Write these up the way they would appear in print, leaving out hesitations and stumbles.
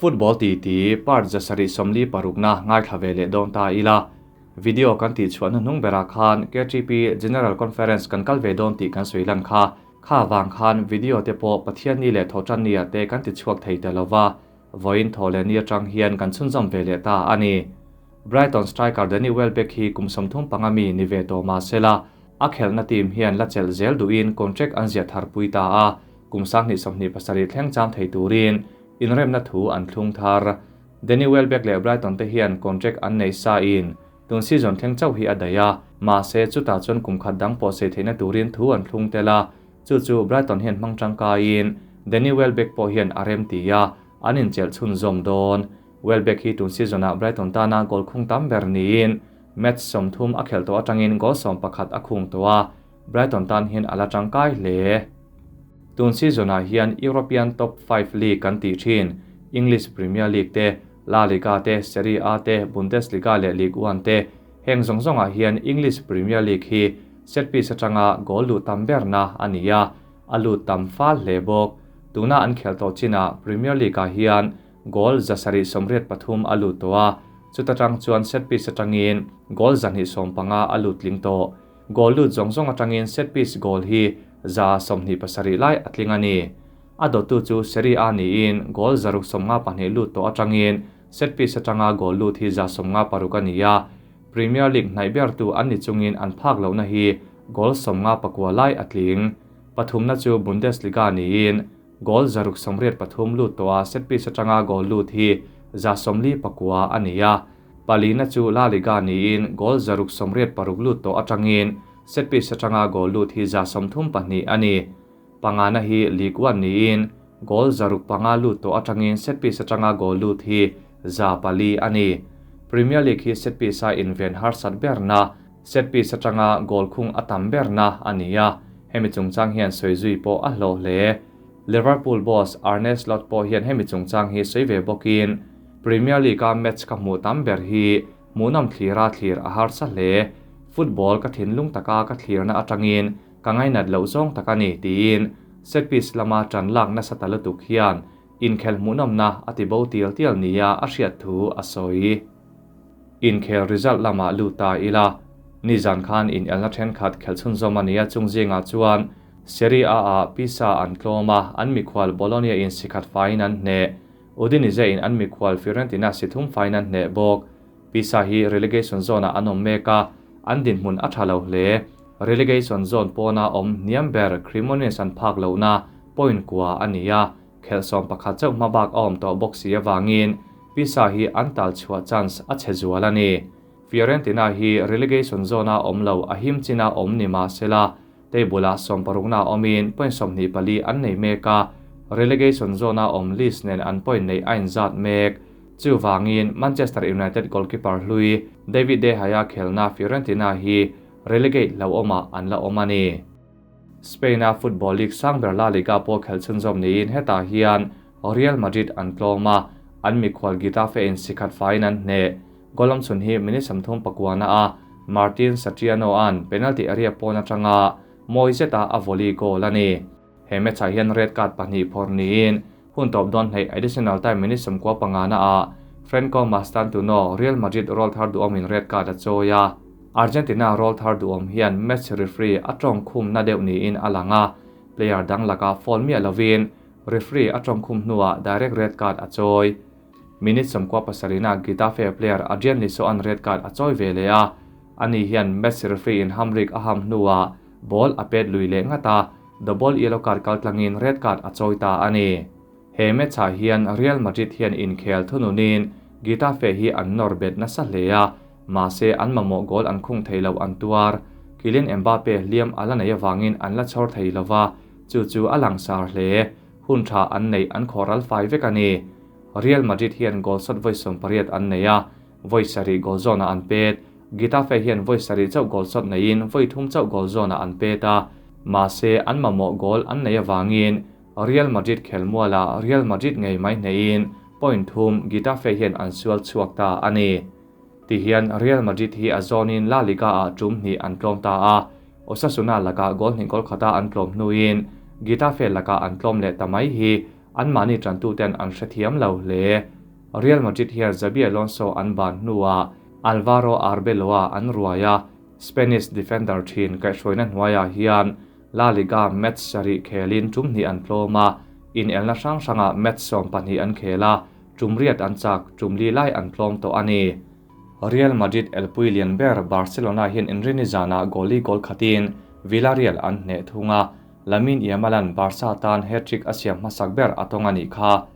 Football titi part 746 na ngaithla ve leh dawn ta ila. Video kan tih chhuah hnuhnung berah khan KTP General Conference kan kal ve dawn tih kan sawi lan kha. Kha vang khan video te pawh Pathianni leh Thawhtannia te kan ti chhuak thei ta lova, vawiin thaw leh ni atang hian kan chhunzawm ve leh ta a ni. Brighton striker Danny Welbeck hi kum 35 mi ni ve tawh mah sela, a khelhna team hian la chelh zel duhin contract an ziah thar pui ta a, kum 2027 thleng cham thei turin inremna thu an thlung thar. Danny Welbeck leh Brighton te hian contract an nei sa in tun season thleng chauh hi a daih a, mahse chutah chuan kum khat dang pawh sei theihna turin thu an thlung tel a, chu chu Brighton hian hmang tangkaiin Danny Welbeck pawh hian a rem ti a, an inchelh chhunzawm dawn. Welbeck hi tun season-ah Brighton tana goal khung tam ber niin match 30 a khelh tawh atangin goal 11 a khung tawh a, Brighton tan hian a la tangkai hle. Tun season-ah hian European Top 5 League kan tih thin, English Premier League te, La Liga te, Serie A te, Bundesliga leh Ligue 1 te, heng zawng zawngah hian English Premier League hi set piece atanga goal luh tam berna a ni a, a lut tam fal hle bawk. Tuna an khelh tawh chinah Premier League-ah hian goal 783 a lut tawh a, chuta tang chuan set piece atangin goal 215 a lut tling tawh. Goal lut zawng zawng atangin set piece goal hi 127 lai a tling a ni. A dawttu chu Serie A niin goal 652 lut tawh atangin set piece atanga goal lut hi 156 a ni a. Premier League hnaih bertu an ni chungin an phak lohna hi goal 59 lai a tling. Pathumna chu Bundesliga niin goal 683 lut tawh a set piece atanga goal lut hi 149 a ni a. Palina chu La Liga niin goal 686 lut tawh atangin set piece atanga goal lut hi 132 a ni. Pangana hi Ligue 1 niin goal 5 lut tawh atangin set piece atanga goal lut hi 4 a ni. Premier League hi set piece a inven harsat berna, set piece atanga goal khung a tam berna a ni a, hemi chungchang hian sawi zui pawh a hlawh hle. Liverpool boss Arne Slot pawh hian hemi chungchang hi sawi ve bawkin Premier League a match ka hmuh tam ber hi hmuhnawm thlira thlir a harsa hle. Football ka thinlung taka ka thlirna atangin ka ngainat loh zawng tak a ni tiin set piece lama tan lak nasa ta lutuk hian inkhel hmuhnawmna a ti bo tial tial nia a hriat thu a sawi. Inkhel result lama lut ta ila, nizan khan in elna thenkhat khel chhunzawm a nia chung zingah chuan Serie A ah Pisa an tlawm a, an mikhual Bologna in sikhat faiin an hneh. Udinese in an mikhual Fiorentina sithum faiin an hneh bawk. Pisa hi relegation zone ah an awm mek a, an dinhmun a tha lo hle. Relegation zone pawna awm hniam ber Cremonese an phak lohna point kua a ni a, khelh 11 chauh hma bak a awm tawh bawk si awangin Pisa hi an tal chhuah chance a che zual a ni. Fiorentina hi relegation zone a awm lo a him china awm ni mah sela, table ah 16 na awmin point 24 an nei mek a, relegation zone a awm list nen an point nei a inzat mek. Chu wangin Manchester United goalkeeper hlui David De Gea khelna Fiorentina hi relegate lo awmah an la awm a ni. Spain a Football League sangber La Liga pawh khel chhunzawm niin hetah hian Real Madrid an tlawm a, an mikhual Getafe in sikhat faiin an hneh. Goal awm chhun hi minute 39 na a Martin Satriano an penalty area pawn atanga mawi zeta a volley goal a ni. He match ah hian red card pahnih phawrh niin hun tawp dawn hnaih additional time minute 95 na a Franco Mastantuono Real Madrid roll thar duhawmin red card a chawi a. Argentina roll thar duhawm hian match referee a tawng khum na deuh niin a lang a, player dang laka foul miah lovin referee a tawng khum hnuah direct red card a chawi. Minute 17 na Getafe player Adrian Liso an red card a chawi ve le a, ani hian match referee in hamrik a ham hnuah ball a pet lui leh ngat a, double yellow card kaltlangin red card a chawi ta a ni. He match ah hian Real Madrid hian inkhel thununin Getafe hi an nawr bet nasa hle a, mahse an mamawh goal an khung thei lo an tuar. Kylian Mbappe hliam a la nei awangin an la chhawr thei lova, chu chu a langsar hle. Hun tha an nei an khawral fai vek a ni. Real Madrid hian goal shot vawi 18 an nei a, vawi 7 goal zone ah an pet. Getafe hian vawi 7 chauh goal shot neiin vawi 3 chauh goal zone ah an pet a, mahse an mamawh goal an nei awangin Real Madrid khelmuala Real Madrid ngei mai hneiin point 3 Getafe hian an sual chhuak ta a ni. Ti hian Real Madrid hi a zawnin La Liga ah tum hnih an tlawm ta a, Osasuna laka goal hnih goal khata an tlawm hnuin Getafe laka an tlawm leh ta mai hi anmahni tantuten an hrethiam lo hle. Real Madrid hian Xabi Alonso an ban hnuah Alvaro Arbeloa an ruai a, Spanish defender thin kaihhruaina hnuaiah hian La Liga match sarih khelin tum hnih an tlawm a, inelna hrang hrangah match 12 an khel a, tum riat an chak, tum li lai an tlawm tawh a ni. Real Madrid elpui lian ber Barcelona hian inrini zanah goal-i goal khatin Villarreal an hneh thung a, Lamine Yamal-a'n Barca tan hat-trick a siam hmasak ber a tawng a nih kha.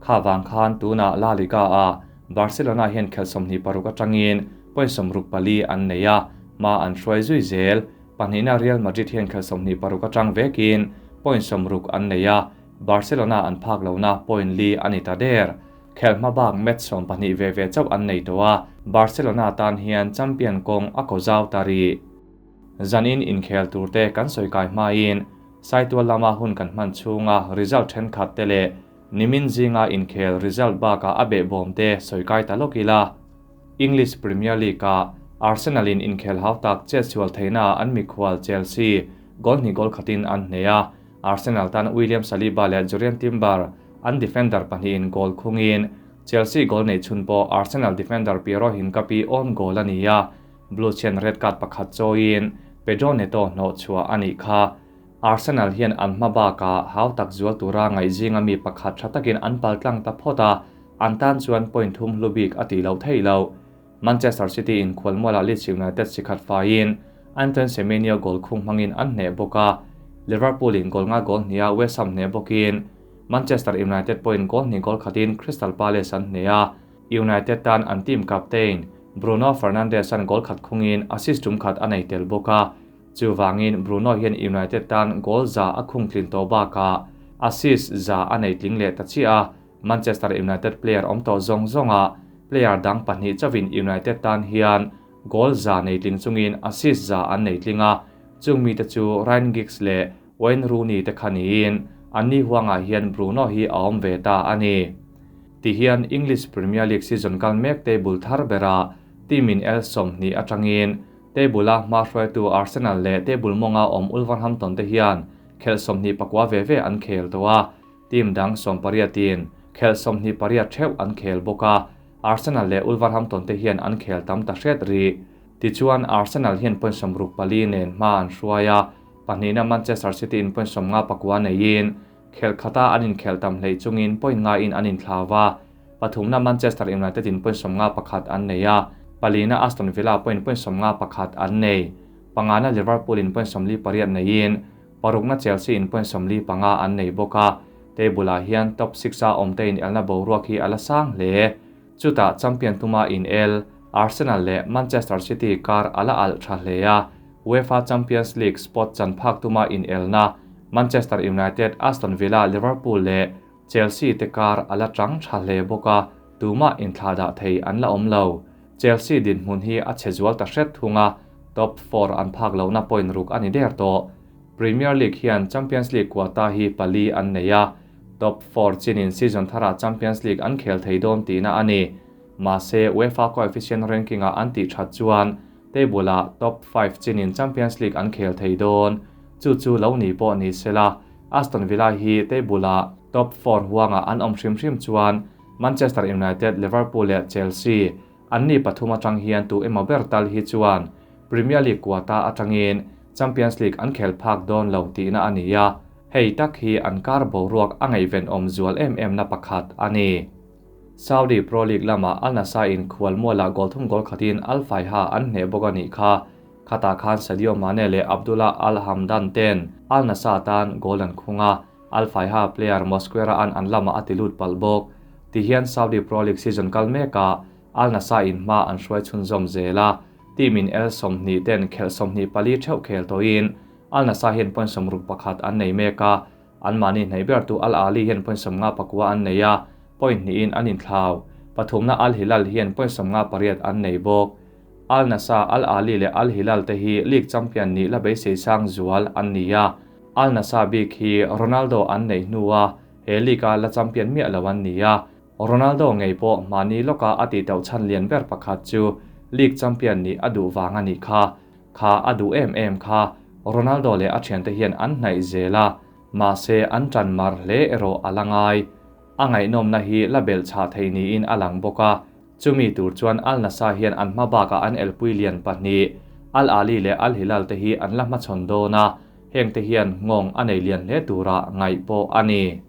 Kha vang khan tunah La Liga-ah Barcelona hian khel 26 atangin point 64 an nei a, hma an hruai zui zel. Pahnihna Real Madrid hian khel 26 atang vekin point 60 an nei a, Barcelona an phak lohna point li a ni ta der. Khel hma bak match 12 ve ve chauh an nei tawh a, Barcelona tan hian champion kawng a ko zau ta rih. Zanin inkhel turte kan sawi kai hmain Saitual lama hun kan hman chhunga result thenkhat te leh nimin zinga inkhel result bakah a behbawm te sawi kai ta lawk ila. English Premier League-ah Arsenal in inkhel hau tak chet sual theihna an mikhual Chelsea goal hnih goal khatin an hneh a, Arsenal tan William Saliba leh Jurrien Timber an defender pahnihin goal khungin Chelsea goal nei chhun pawh Arsenal defender Piero Hincapi own goal a ni a, Blues hian red card pakhat chawiin Pedro Neto hnawh chhuah a nih kha. Arsenal hian an hma bakah hau tak zual tura ngaih zinga mi pakhat tha takin an pal tlang ta phawt a, an tan chuan point thum hlu bik a tih loh theih loh. Manchester City in khualmualah Leeds United sikhat faiin Antoine Semenyo goal khung hmangin an hneh bawk a, Liverpool in goal nga goal hniha West Ham hneh bawkin Manchester United pawhin goal hnih goal khatin Crystal Palace an hneh a, United tan an team captain Bruno Fernandes an goal khat khungin assist tum khat a nei tel bawk a, chuwangin Bruno hian United tan goal za a khung tlin tawh bakah assist za a nei tling leh ta chiah a, Manchester United player awm tawh zawng zawnga player dang pahnih chawin United tan hian goal za nei tling chungin assist za an nei tling a, chung mi te chu Ryan Giggs leh Wayne Rooney te kha niin anni huangah hian Bruno hi a awm ve ta a ni. Ti hian English Premier League season kal mek table thar bera team in el 20 atangin table a hma hruaitu Arsenal leh table mawnga awm Wolverhampton te hian khel 24 ve ve an khel tawh a, team dang 18 in khel 28 theuh an khel bawk a, Arsenal leh Wolverhampton te hian an khel tam ta hret ri. Tichuan Arsenal hian point 64 nen hma an hruai a, pahnihna Manchester City in point 59 neiin khel khata an inkhel tam hlei chungin point nga in an inthlawa, pathumna Manchester United in point 51 an nei a, palina Aston Villa point point 51 an nei, pangana Liverpool in point 48 neiin parukna Chelsea in point 45 an nei bawk a, table ah hian top 6 a awm te in elna boruak hi ala sang hle. Chutah champion tuma in el Arsenal leh Manchester City kar ala al tha hle a, UEFA Champions League spot chan phak tuma in elna Manchester United, Aston Villa, Liverpool leh Chelsea te kar ala tang tha hle bawk a, tuma in thla dah thei an la awm lo. Chelsea din hmun hi a che zual ta hret thunga, top 4 an phak lohna point ruk ani der tawh. Premier League hian Champions League quota hi pali an nei a, top 4 chinin season thara Champions League an khel thei dawn tihna a ni. Mahse UEFA coefficient ranking-a an tih that chuan table-ah top 5 chinin Champions League an khel thei dawn. Chu chu lo ni pawh ni sela, Aston Villa hi table-ah top 4 huanga an awm hrim hrim chuan Manchester United, Liverpool leh Chelsea an ni pathum atang hian tu emaw ber tal hi chuan Premier League quota atangin Champions League an khel phak dawn lo tihna a ni a, hei tak hi an kar boruak a ngaihven awm zual em em na pakhat a ni. Saudi Pro League lama Al Nassr in khual mualah goal thum goal khatin Al Faiha an hneh bawk a nih kha. Khata khan Sadio Mane leh Abdullah Al Hamdan ten Al Nassr tan goal an khung a, Al Faiha player Mosquera an an lama a tilut palh bawk. Ti hian Saudi Pro League season kal mekah Al Nassr in hma an hruai chhunzawm zel a, team in el 20 ten khel 24 theuh khel tawhin Al Nassr hian point 61 an nei mek a, an mahni hnei ber tu Al Ahly hian point 59 an nei a, point hnihin an inthlau. Pathumna Al Hilal hian point 58 an nei bawk. Al Nassr, Al Ahly leh Al Hilal te hi league champion ni la beisei sang zual an ni a. Al Nassr bik hi Ronaldo an nei hnuah he league a la champion miah lo an ni a. Ronaldo ngei pawh mahni lawka a ti teuh chhan lian ber pakhat chu league champion ni a duh wang a nih kha. Kha a duh em em kha Ronaldo leh a thiante hian an hnaih zel a. Mahse an ṭan mar hle erawh a la ngai. A ngaihnawmna hi la belh chhah thei niin a lang bawk a. Chumi tur chuan Al Nassr hian an hma bakah an elpui lian pahnih, Al Ahly leh Al Hilal te hi an la hmachhawn dawn a, hengte hian nghawng a nei lian hle tura ngaih pawh a ni.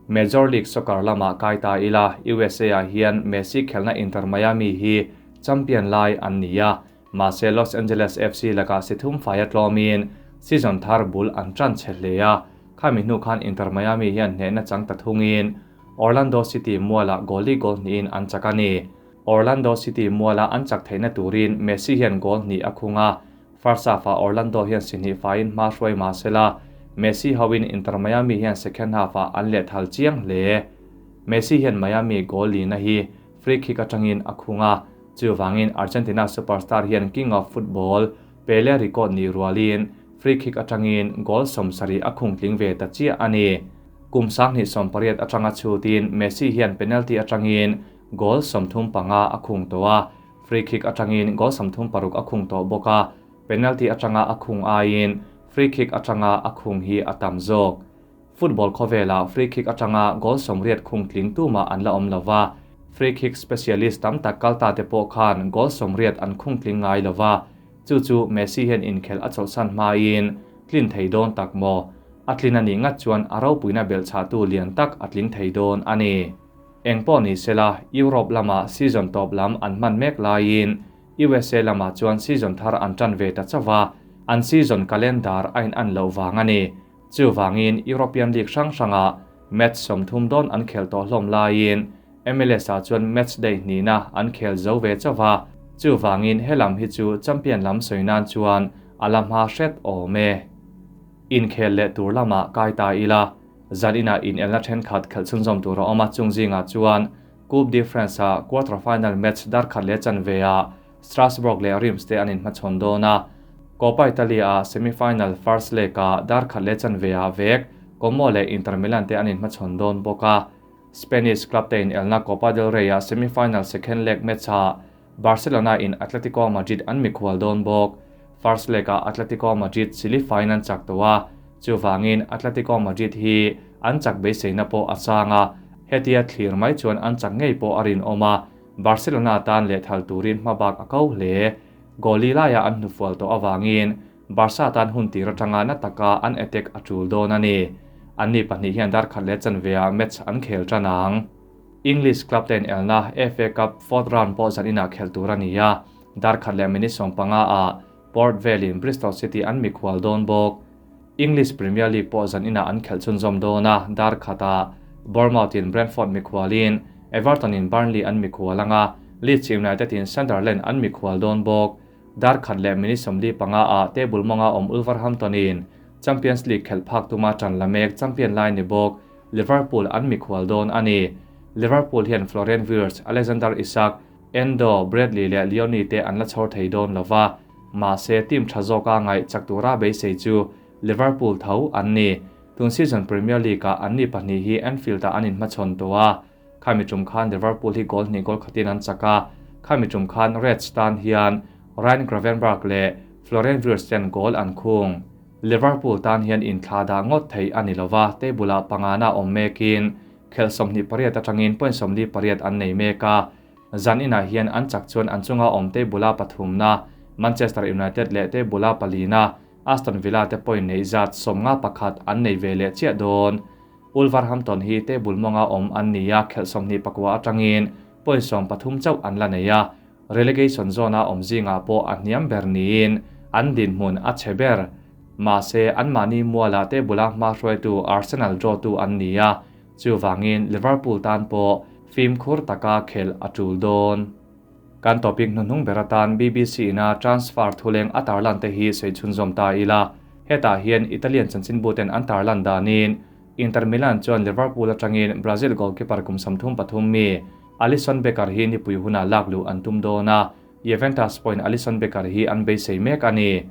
Major League Soccer lamah kai ta ila, USA-ah hian Messi khelhna Inter Miami hi champion lai an ni a, mahse Los Angeles FC lakah si thum faia tlawmin season thar bul an tan che hle a, khami hnu khan Inter Miami hian hnehna chang ta thungin Orlando City mualah goal li goal hnihin an chak a ni. Orlando City muala an chak theihna turin Messi hian goal hnih a khung a, First half-ah Orlando hian si hnih faiin hma hruai mah sela, Messi hoin Inter Miami hian second half-ah an lehthal chiang hle. Messi hian Miami goal lina hi free kick atangin a khung a, chuvangin Argentina superstar hian King of Football Pele record nih rualin free kick atangin goal 70 a khung tling ve ta chiah a ni. Kum 2018 atanga chhutin Messi hian penalty atangin goal 35 a khung tawh a, Free kick atangin goal 36 a khung tawh bawk a, penalty atanga a khung aiin free kick atanga a khung hi a tam zawk. Football khawvela free kick atanga goal 80 khung tling tuma an la awm lova, free kick specialist tam tak kalta te pawh khan goal 80 an khung tling ngai lova, chu chu Messi hian inkhel a chawlhsan hmain tlin thei dawn tak maw, a tlin ani ngat chuan a ropuina belhchhah tu lian tak a tling thei dawn a ni. Engpawh ni sela, Europe lama season tawp lam an hman mek laiin USA lama chuan season thar an tan ve ta chawa, an season calendar a in an lo wang a ni. Chuwangin European League hrang hranga match 30 dawn an khel tawh hlawm laiin MLS ah chuan match day hnihna an khel zo ve chawa, chuwangin helam hi chu champion lam sawinan chuan a la hma hret awm e. Inkhel leh tur lama kai ta ila, zanina in elna thenkhat khelh chhunzawm tur a awm a, chung zingah chuan Coupe de France a quarter final match dar khat leh chan ve a Strasbourg leh Reims te an inhmachhawn dawn a, Coppa Italia a semi-final first leg a dar khat leh chan ve a vek Como leh Inter Milan te an inhmachhawn dawn bawk a, Spanish club te in elna Copa del Rey a semi-final second leg match a Barcelona in Atletico Madrid an mikhual dawn bawk. First leg a Atletico Madrid sili final chak to a, chuwangin Atletico Madrid hi an chak beiseina pawh a changa, hetia thlir mai chuan an chak ngei pawh a rin awm a, Barcelona tan leh thal turin hmabak a ko hle. Goli laia an hnufual tawh awangin Barca tan hun tir atanga na taka an attack a tul dawn a ni. Anni pahnih hian dar khat leh chan ve a match an khel tanang. English club ten elna FA Cup fourth round pawh zanina khel tur a ni a, dar khat leh minute 15 a Port Vale in Bristol City an mikhual dawn bawk. English Premier League pawh zanina an khel chhunzawm dawn a, dar khata Bournemouth in Brentford mikhualin Everton in Burnley an mikhual anga, Leeds United in Sunderland an mikhual dawn bawk. Dar khat leh minute 45 a table mawnga awm Wolverhampton in Champions League khelh phak tuma tan lamek champion lai ni bawk Liverpool an mikhual dawn a ni. Liverpool hian Florian Wirtz, Alexander Isak, Endo, Bradley leh Leoni te an la chhawr thei dawn lova, mahse team tha zawka ngai chak tura beisei chu Liverpool tho an ni. Tun season Premier League ah an ni pahnih hi Anfield ah an inhmachhawn tawh a, khami tum khan Liverpool hi goal hnih goal khatin an chak a, khami tum khan Reds tan hian Ryan Gravenberch leh Florian Wirtz ten goal an khung. Liverpool tan hian inthla dah ngawt thei ani lova, table ah pangana awm mekin khel 28 atangin point 48 an nei mek a, zan inah hian an chak chuan an chunga awm table a pathumna Manchester United leh table a palina Aston Villa te point nei zat 51 an nei ve leh chiah dawn. Wolverhampton hi table mawnga awm an ni a, khel 24 atangin point 13 chauh an la nei a, relegation zone a awm zinga pawh a hniam ber niin an dinhmun a che ber. Mahse an mahni muala table a hma hruaitu Arsenal draw tu an ni a, chuwangin Liverpool tan pawh fimkhur taka khel a tul dawn. Kan topic hnuhnung ber atan BBC ina transfer thuleng a tarlan te hi sei chhunzawm ta ila. Hetah hian Italian chanchin buten an tarlan danin Inter Milan chuan Liverpool atangin Brazil goalkeeper kum 33 mi Alisson Becker hi nipui huna laklu an tum dawn a, Juventus point Alisson Becker hi an beisei mek a ni.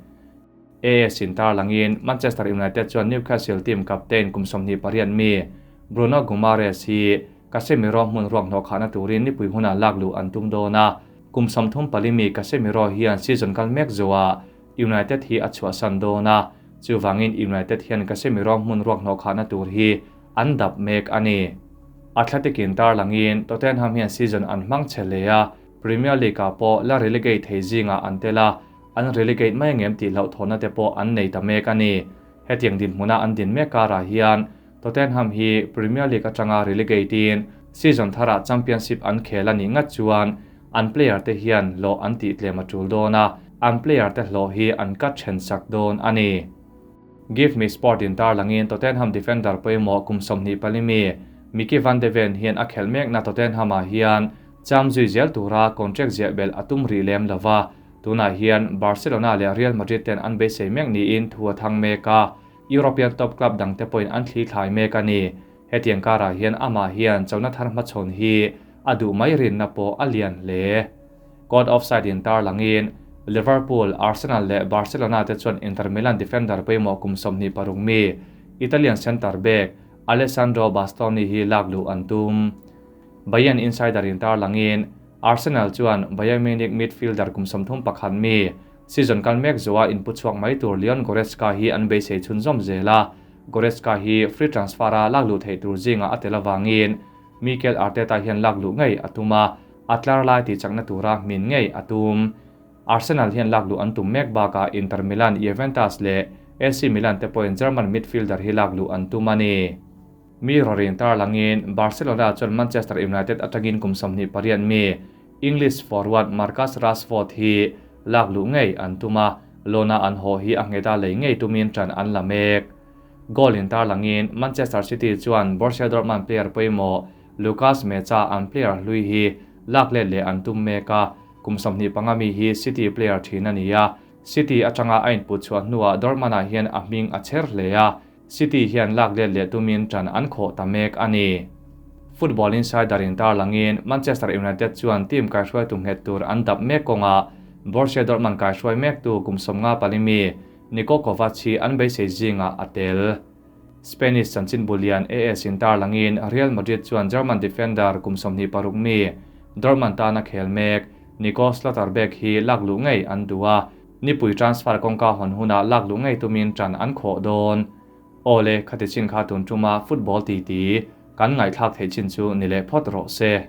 AS in tarlangin Manchester United chuan Newcastle team captain kum 28 mi Bruno Guimaraes hi Casemiro hmun ruak hnawh khahna turin nipui huna laklu an tum dawn a, kum 34 mi Casemiro hian season kal mek zuwa United hi a chhuah san dawn a, Chuvangin United hian Casemiro hmun ruak hnawh khahna tur hi an dap mek a ni. Athletic in tarlangin Tottenham hian season an hmang chhe hle a, Premier League ah pawh la relegate thei zingah an tel a, an relegate mai angem tih hlauhthawnna te pawh an nei ta mek a ni. Hetiang dinhmuna an din mek karah hian Tottenham hi Premier League atanga relegate in season tharah Championship an khel a nih ngat chuan an player te hian hlawh an tih tlem a tul dawn a, an player te hlawh hi an cut then sak dawn a ni. Give Me Sport in tarlangin Tottenham defender pawimawh kum 24 mi Micky van de Ven hian a khelh mekna Tottenham ah hian cham zui zel tura contract ziah belh a tum rih lem lova, tunah hian Barcelona leh Real Madrid ten an beisei mek niin thu a thang mek a, European top club dangte pawhin an thli thlai mek a ni. Hetiang karah hian amah hian chona thar hmachhawn hi a duh mai rinna pawh a lian hle. Caught offside in tarlangin Liverpool, Arsenal leh Barcelona te chuan Inter Milan defender pawimawh kum 26 mi Italian centre back Alessandro Bastoni hi lak luh an tum. Bayern insider in tarlangin Arsenal chuan Bayern Munich midfielder kum 31 mi season kal mek zuwa inpu chhuak mai tur Leon Goretzka hi an beisei chhunzawm zel a. Goretzka hi free transfer a lak luh theih tur zinga a tel awangin Mikel Arteta hian lak luh ngei a tum a, a tlar lai tih chakna tura hmin ngei a tum. Arsenal hian lak luh an tum mek bakah Inter Milan, Juventus leh AC Milan te pawhin German midfielder hi lak luh an tum a ni. Mi rawrin tarlangin Barcelona chuan Manchester United atangin kum 28 mi English forward Marcus Rashford hi lak luh ngei an tum a, loan-a an haw hi a ngheta lei ngei tumin tan an la mek. Goal in tarlangin Manchester City chuan Borussia Dortmund player pawimawh Lucas Mecha an player hlui hi lak let leh an tum mek a, kum 25 mi hi City player thin a ni a, City atanga a input chhuah hnuah Dortmund-ah hian a hming a chher hle a, City hian lak let leh tumin tan an khawh ta mek a ni. Football Insider in tarlangin Manchester United chuan team kaihruai tu nghet tur an dap mek kawnga Borussia Dortmund kaihruai mek tu kum 54 mi Niko Kovac hi an beisei zinga a tel. Spanish chanchin bulian AS in tarlangin Real Madrid chuan German defender kum 26 mi Dortmund tana khel mek Nico Schlotterbeck hi lak luh ngei an duh a, nipui transfer kawngka hawn huna lak luh ngei tumin tan an khawh dawn. Ole khati chin kha tun tuma football ti ti kan ngaihthlak theih chin chu ni leh phawt rawh se.